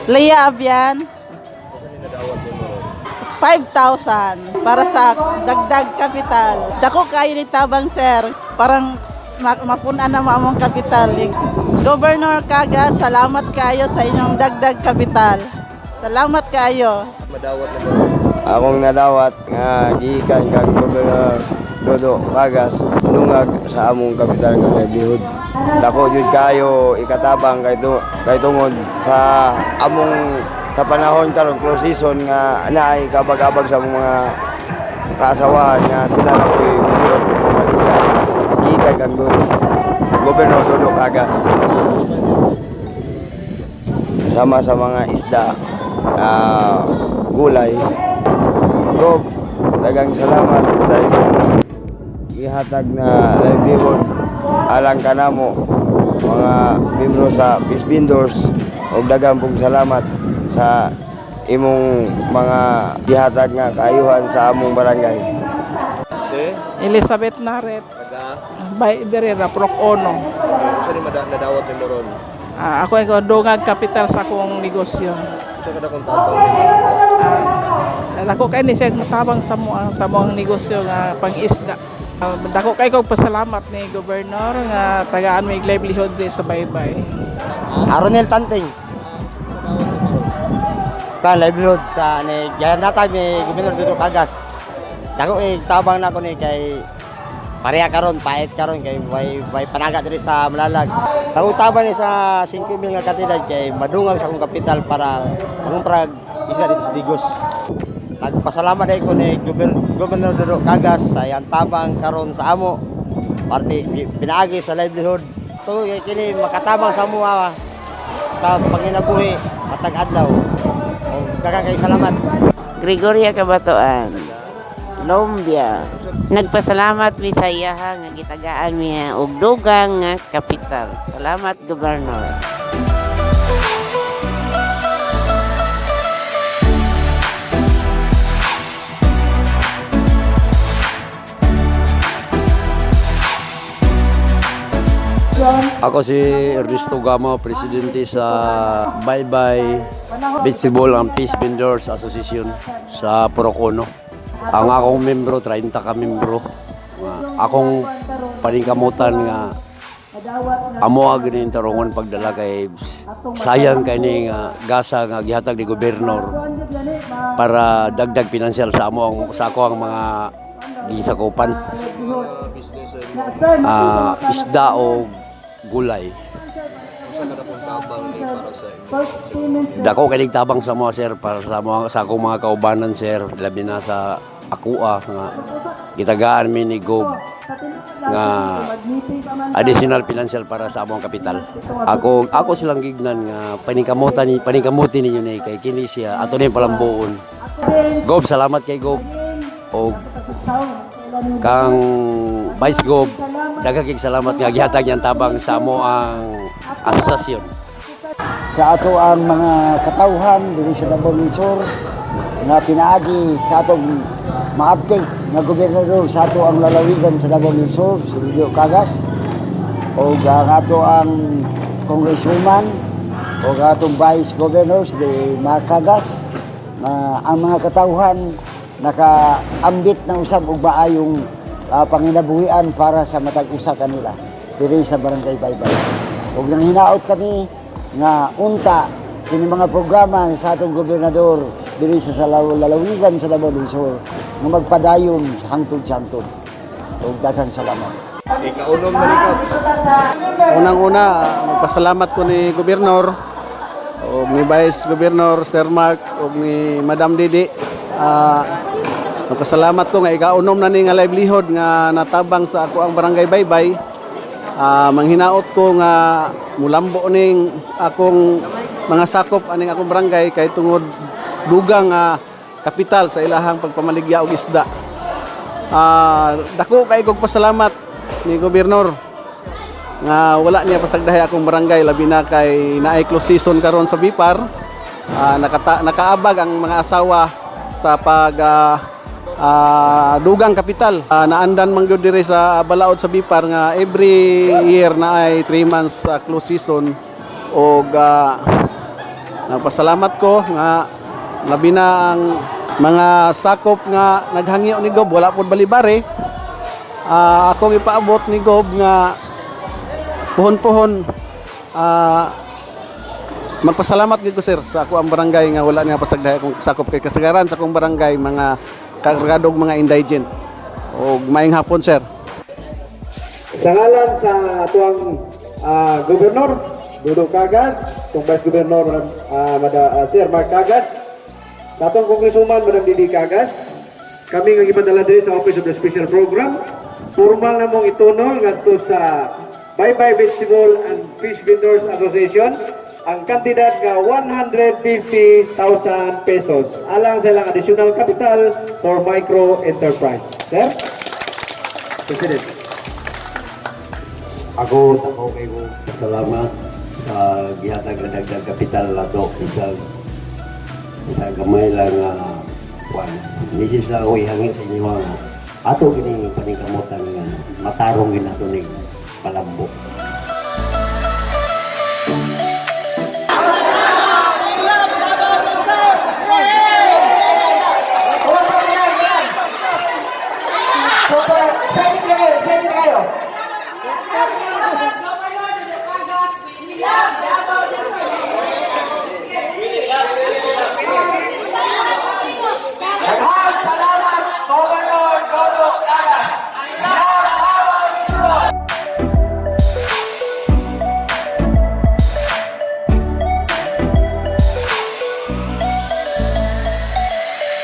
Leah Abian. 5,000 para sa dagdag kapital. Dako kayo ni tabang, sir. Parang mapunan na mo among kapital. Governor Kaga, salamat kayo sa inyong dagdag kapital. Salamat kayo. Madawat na mo. Akong nadawat nga gikan kang Gobernador Dodo Cagas lungag sa among kapital nga livelihood. Dako jud kayo ikatabang kay tungod sa among sa panahon karon, close season, nga naay kabag-abag sa among mga kaasawahan nga sila na po'y muliot ug pamaligya nga gikan kang Dodo Gobernador Dodo Cagas. Sama sa mga isda, gulay. Gob, daghang salamat sa imong gihatag na livelihood alang kanamo mga membro sa Peace Vendors, ug daghang pong salamat sa imong mga gihatag nga kaayuhan sa among barangay. De, Elizabeth Naret, taga by diri ra Prok Ono. Unsa ni nadawat nimo ron? Ah, ako ay dungag kapital sa akong negosyo. Unsa kada kong tabang nimo? Ah, dako kay ni siya tabang sa moang negosyo nga pang-isda. Ah, dako kay kog pasalamat ni Governor nga tagaan mi livelihood di sa Baybay. Aronel Tanting. Kan livelihood sa ni natag ni Gobernador dito Cagas. Dako eh tabang nako ni kay pareha karon, pait karon kay way panaga diri sa Malalag. Dako tabang ni sa 5,000 nga kantidad kay madungag sa akong kapital para mangumprag isda dito sa Digos. Nagpasalamat dahil ko ni Governor Dodo Cagas sa iyang tabang karon sa amo. Parte pinaagi sa livelihood. To kini makatabang sa amoa sa panginabuhi matag adlaw. Og daghang kay salamat. Gregoria Kabatoan, Lombia. Nagpasalamat mi sa iyaha nga gitagaan mi og dugang nga kapital. Salamat, Governor. Ako si Ernesto Gama, presidente sa Baybay Vegetable and Fish Vendors Association sa Porocono. Ang akong membro, 30 ka membro. Nga akong paningkamutan nga amo ang gini tarungon pagdala kay sayang kay ni nga gasa nga gihatag ni gobernador para dagdag pinansyal sa amo ang sa ako ang mga gisakupan. Business sa Isda o gulay. Unsa kada kong tabang ni para sa imo? Dako kay tabang sa mga, sir, para sa mga sa akong mga kaubanan, sir, labi na sa akua nga gitagaan mi ni Gob nga additional financial para sa among kapital. Ako silang gignan nga paningkamutan ni paningkamuti ninyo ni kay kini siya ato ni palambuon. Gob, salamat kay Gob. Og kang Vice Gob, daghang kay salamat nga gihatag niyang tabang sa amo ang asosasyon. Sa ato ang mga katawhan diri sa Davao del Sur nga pinaagi sa atong maabtik nga gobernador sa ato ang lalawigan sa Davao del Sur, si Lidio Cagas, o ang ato ang congresswoman o ang atong vice governor, si Mark Cagas, nga ang mga katawhan nakaambit na usab og maayong panginabuhian para sa matag usa kanila diri sa Barangay Baybay. Ug nang hinaot kami nga unta kini mga programa sa atong gobernador diri sa lalawigan sa Davao del Sur nga magpadayon hangtod sa hangtod. Ug daghang salamat. Ikaunom na ni Gob. Unang-una, magpasalamat ko ni Gobernador o ni Vice Governor Sir Mark o ni Madam Didi. Magpasalamat ko nga ikaunom na ni nga livelihood nga natabang sa ako ang Barangay Baybay. Manghinaot ko nga mulambo ning akong mga sakop aning akong barangay kay tungod dugang nga kapital sa ilahang pagpamaligya og isda. Dako kay kog pasalamat ni Gobernador nga wala niya pasagdahay akong barangay, labi na kay naay close season karon sa Bipar. Nakaabag ang mga asawa sa pag dugang kapital. Naandan man gyud diri sa balaod sa Bipar nga every year na ay 3 months close season og Nagpasalamat ko nga labi na ang mga sakop nga naghangyo ni Gob wala pod balibari. Akong ipaabot ni Gob nga puhon-puhon, magpasalamat gid ko, sir, sa ako ang barangay nga wala niya pasagdahi akong sakop kay kasagaran sa akong barangay mga kargadog mga indigent. Og maayong hapon, sir. Sa ngalan sa atuang Gobernador Dodo Cagas, itong Vice Governor Sir Mark Cagas, sa atong Congresswoman Madam Didi Cagas, kami nga gipadala diri sa Office of the Special Program, formal na mong itunol ngadto sa Baybay Vegetable and Fish Vendors Association ang kantidad nga 150,000 pesos alang sa ilang additional capital for micro enterprise. Sir? President. Ako, ako kay ko salamat sa gihatag nga dagdag kapital nato bisag sa gamay lang nga kwan. Misis lang ako ihangin sa inyo nga ato kini paningkamutan nga matarong ginato ning palambo.